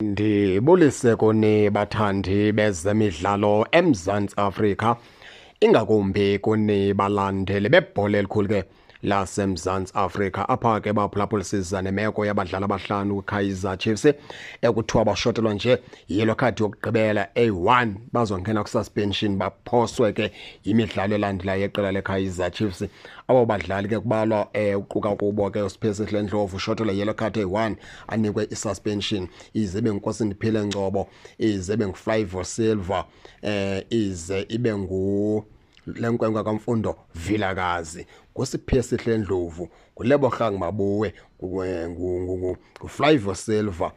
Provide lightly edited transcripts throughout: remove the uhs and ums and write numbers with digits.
Ndibulise kuni bathandi bezemidlalo eMzantsi Afrika, ingakumbi kuni balandeli bebhola elikhulu ke laseMzantsi Afrika. Apha ke baphulaphula siza nemeko yabadlali abahlanu kwiKaizer Chiefs ekuthiwa bashotelwa nje yilo khadi yokugqibela eyi-1, bazongena kwisuspension baphoswe ke yimidlalo elandelayo yeqela leKaizer Chiefs. Abo badlali ke kubalwa uquka kubo ke uSiphesihle Ndlovu, ushotelwa yellow card eyi-1 anikwe i-suspension, ize ibe nguNkosindiphile Ngcobo, ize ibe nguFlavio Silva, ize ibe ngu le nkwenkwe kaMfundo Vilakazi. NguSiphesihle Ndlovu, nguLebogang Maboe, nguFlavio Silva,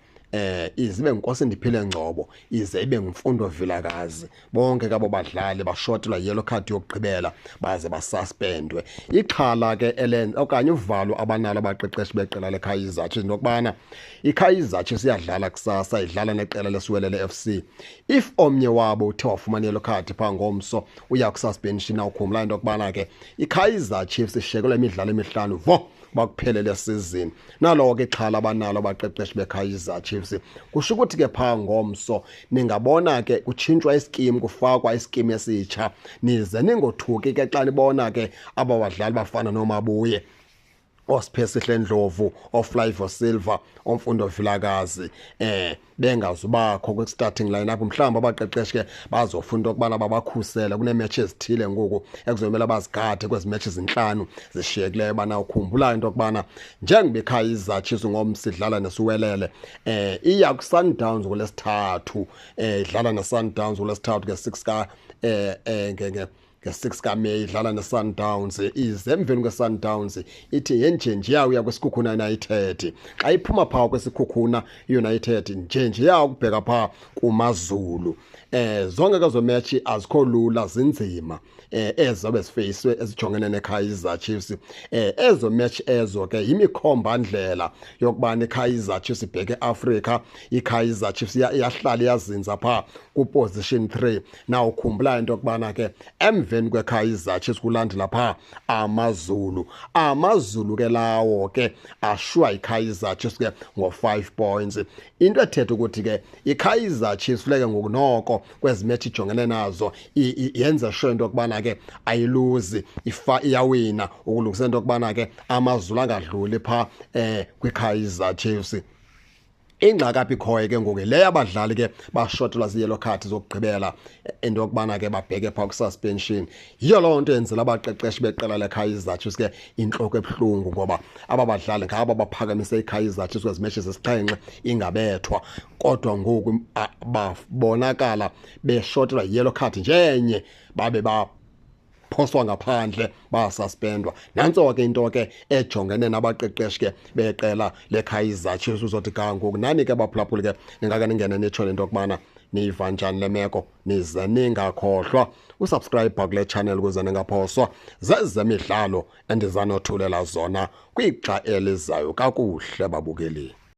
ize ibe nguNkosindiphile Ngcobo, ize ibe nguMfundo Vilakazi. Bonke kabo badlali bashotelwa yellow card yokugqibela baze basuspendwe. Ixhala ke elen okanye uvalo abanalo abaqeqeshi beqela leKaizer Chiefs nokubana iKaizer Chiefs iyadlala kusasa, idlala neqela leSiwelele FC. If omnye wabo uthe wafumana yellow card phaa ngomso uya kususpension, awukhumbula into yokubana ke iKaizer Chiefs ishekelwe imidlalo emihlanu vo bakuphele le season. Nalowo ke ixhala abanalo abaqeqeshi beKaizer Chiefs. Kusho ukuthi ke phaa ngomso ningabona ke kutshintshwa iskimu, kufakwa iskimu esitsha, nize ningothuki ke xa nibona ke aba badlali bafana noMabuye, oSiphesihle Ndlovu, oFlavio Silva, oMfundo Vilakazi bengazubakho kwi-starting lineup. Mhlawumbi abaqeqeshi ke bazofuna into yokubana babakhusele kuneemetshi ezithile ngoku ekuzomele bazigade kwezi metshi zintlanu zishiyekileyo. Bana ukhumbula into yokubana njengoba iKaizer Chiefs ngomso idlala neSiwelele, iya kuSundowns ngolwesithathu, idlala neSundowns ngolwesithathu nge-6 ka eh eh nge nge-6 kaMeyi idlala neSundowns. Ize emveni kweSundowns ithi yenjenje uya kwiSekhukhune United. Xa iphuma phaa kwiSekhukhune United njenje ukubheka phaa kuMaZulu. Zonke ke zo match azikho lula, zinzima ezobe zifeyiswe ezijongene neKaizer Chiefs. Ezo match ezo ke yimikhomba ndlela yokubana iKaizer Chiefs ibheke eAfrica. iKaizer Chiefs iyahlala iyazinza phaa kuposition 3. Now ukhumbula into yokubana ke emveni kweKaizer Chiefs kulandela phaa AmaZulu. AmaZulu ke lawo ke ashiywa iKaizer Chiefs ke ngo-5 points, into ethetha ukuthi ke iKaizer Chiefs funeke ngoku noko kwezi match ijongene nazo yenze sure into yokubana ke ayiluzi, ifa iyawina, ukulungisa into yokubana ke AmaZulu angadluli phaa kwiKaizer Chiefs. Ingxaki apha ikhoyo ke ngoku le abadlali ke bashotelwa zii-yellow card zokugqibela, into yokubana ke babheke phaa kwisuspension. Yiyo loo nto yenzela abaqeqeshi beqela leKaizer Chiefs ke intloko ebuhlungu, ngoba aba badlali ngabo abaphakamise iKaizer Chiefs kwezi matches zesixhenxe ingabethwa, kodwa ngoku babonakala beshotelwa yiyellow card njenye babe ba phoswa ngaphandle, basuspendwa. Nantso ke into ke ejongene nabaqeqeshi ke beqela leKaizer Chiefs uzothi ga ngoku. Nani ke baphulaphuli ke ningake ningene nitsho lento yokubana niyiva njani le meko, nize ningakhohlwa usubscribe kule channel ukuze ningaphoswa zezemidlalo endizanothulela zona kwixa elizayo. Kakuhle babukeli.